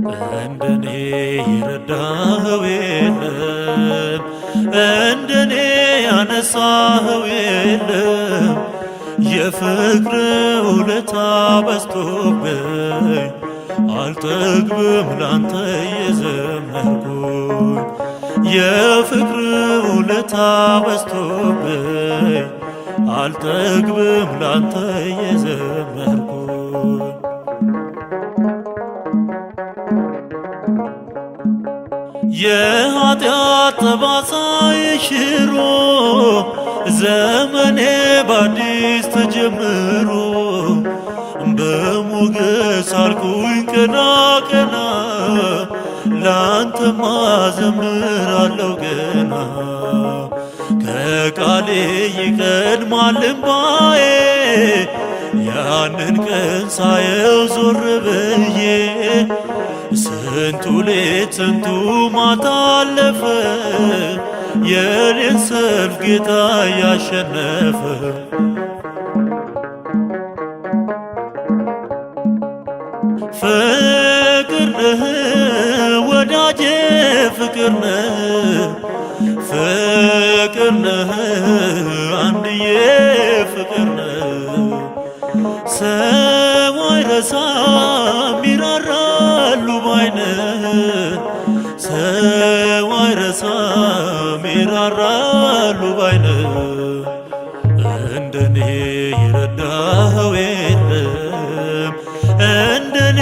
እንደኔ የረዳኸው የለም፣ እንደኔ ያነሳኸው የለም። የፍቅር ውለታ በዝቶብኝ አልጠግብም ላንተ የዘመርኩኝ። የፍቅር ውለታ በዝቶብኝ አልጠግብም ላንተ የዘመርኩኝ። የኃጢአት ጠባሳ ሽሮ ዘመኔ በአዲስ ተጀምሮ በሞገስ አልኩኝ ቀና ቀና ላንተማ ዘምራለሁ ገና። ከቃሌ ይቀድማል እምባዬ ያንን ቀን ሳየው ዞር ብዬ፣ ስንቱ ሌት ስንቱ ማታ አለፈ የኔን ሰልፍ ጌታ ያሸነፈ። ፍቅር ነህ ወዳጄ ፍቅር ነህ፣ ፍቅር ነህ አንድዬ ፍቅር ነህ። ሰው አይረሳም ይራራሉ ባይነህ፣ ሰው አይረሳም ይራራሉ ባይነህ። እንደኔ የረዳኸው የለም፣ እንደኔ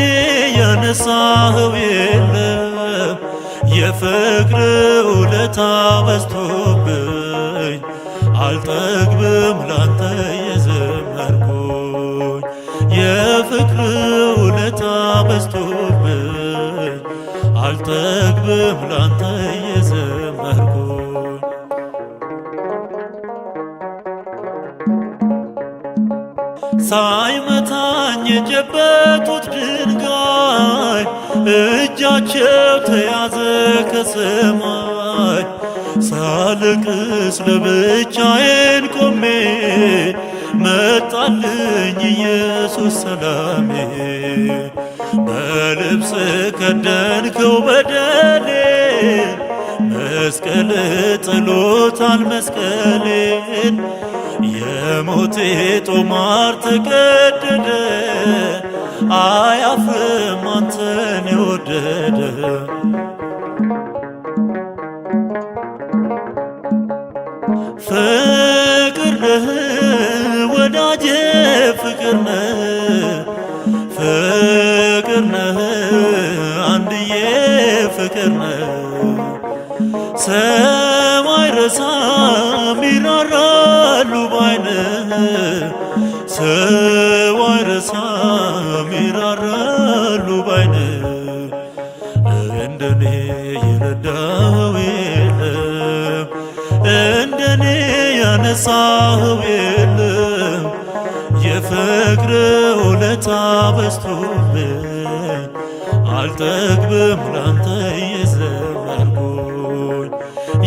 ያነሳኸው የለም። የፍቅር ውለታ በዝቶብኝ አልጠግብም ላንተ የዘመርኩኝ። የፍቅር ውለታ በዝቶብኝ አልጠግብም ላንተ የዘመርኩኝ። ሳይመታኝ የጨበጡት ድንጋይ እጃቸው ተያዘ ከሰማይ። ሳለቅስ ለብቻዬን ቆሜ መጣልኝ ኢየሱስ ሰላሜ። በልብስ ከደንከው በደሌን፣ መስቀል ጥሎታል መስቀሌን። የሞቴ ጦማር ተቀደደ፣ አያፍርም አንተን የወደደ። ፍቅር ነህ ወዳጄ ፍቅር ነህ፣ ፍቅር ነህ አንድዬ ፍቅር ነህ። ሰው አይረሳም ይራራሉ ባይነህ፣ ሰው አይረሳም ይራራሉ ባይነህ። እንደኔ የረዳኸው የለም፣ እንደኔ ያነሳኸው የለም። የፍቅር ውለታ በዝቶብኝ አልጠግብም ላንተ የዘመርኩኝ።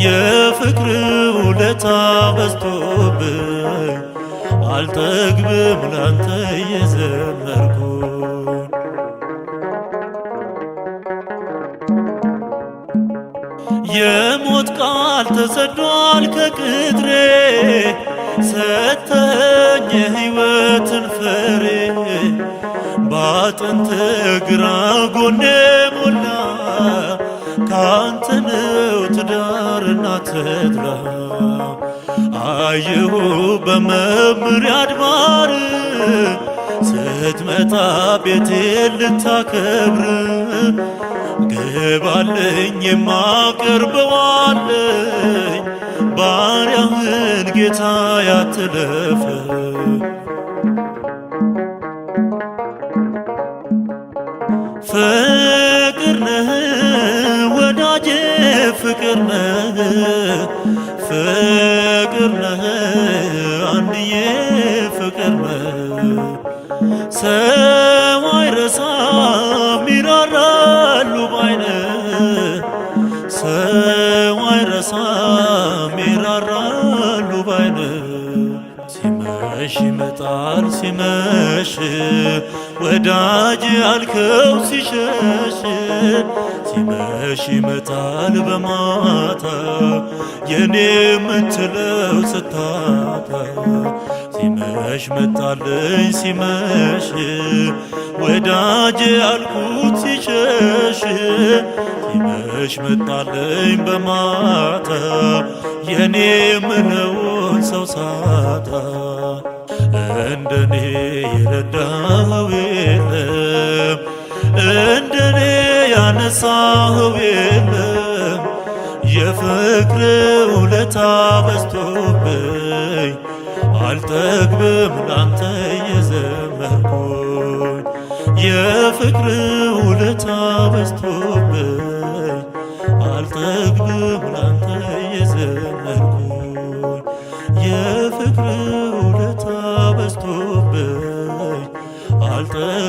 የፍቅር ውለታ በዝቶብኝ አልጠግብም ላንተ የዘመርኩኝ። የሞት ቃል ተሰዷል ከቅጥሬ፣ ሰተኝ የሕይወትን ፍሬ። ባጥንት ግራ ጎኔ ሞላ፣ ካንተ ነው ትዳርና ተድላ። አየሁ በመምሪያ አድባር ስትመጣ ቤቴን ልታከብር፣ ግባልኝ የማቀርበዋለኝ ባሪያህን ጌታ ያትለፍ። ፍቅር ነህ ወዳጄ ፍቅር ነህ፣ ፍቅር ነህ አንድዬ ፍቅር ነህ። ሰው አይረሳም ይራራሉ ባይነህ፣ ሰው አይረሳም ይራራሉ ባይነህ። ሲመሽ ይመጣል ሲመሽ፣ ወዳጅ ያልከው ሲሸሽ። ሲመሽ ይመጣል በማታ የኔ የምትለው ስታጣ። ሲመሽ መጣልኝ ሲመሽ ወዳጄ ያልኩት ሲሸሽ። ሲመሽ መጣልኝ በማታ የኔ የምለውን ሰው ሳጣ። እንደኔ የረዳኸው የለም፣ እንደኔ ያነሳኸው የለም። የፍቅር ውለታ በዝቶብኝ አልጠግብም ላንተ የዘመርኩኝ። የፍቅር ውለታ በዝቶብኝ አልጠግብም ላንተ የዘመርኩኝ። የፍቅር ውለታ በዝቶብኝ አልጠግብም።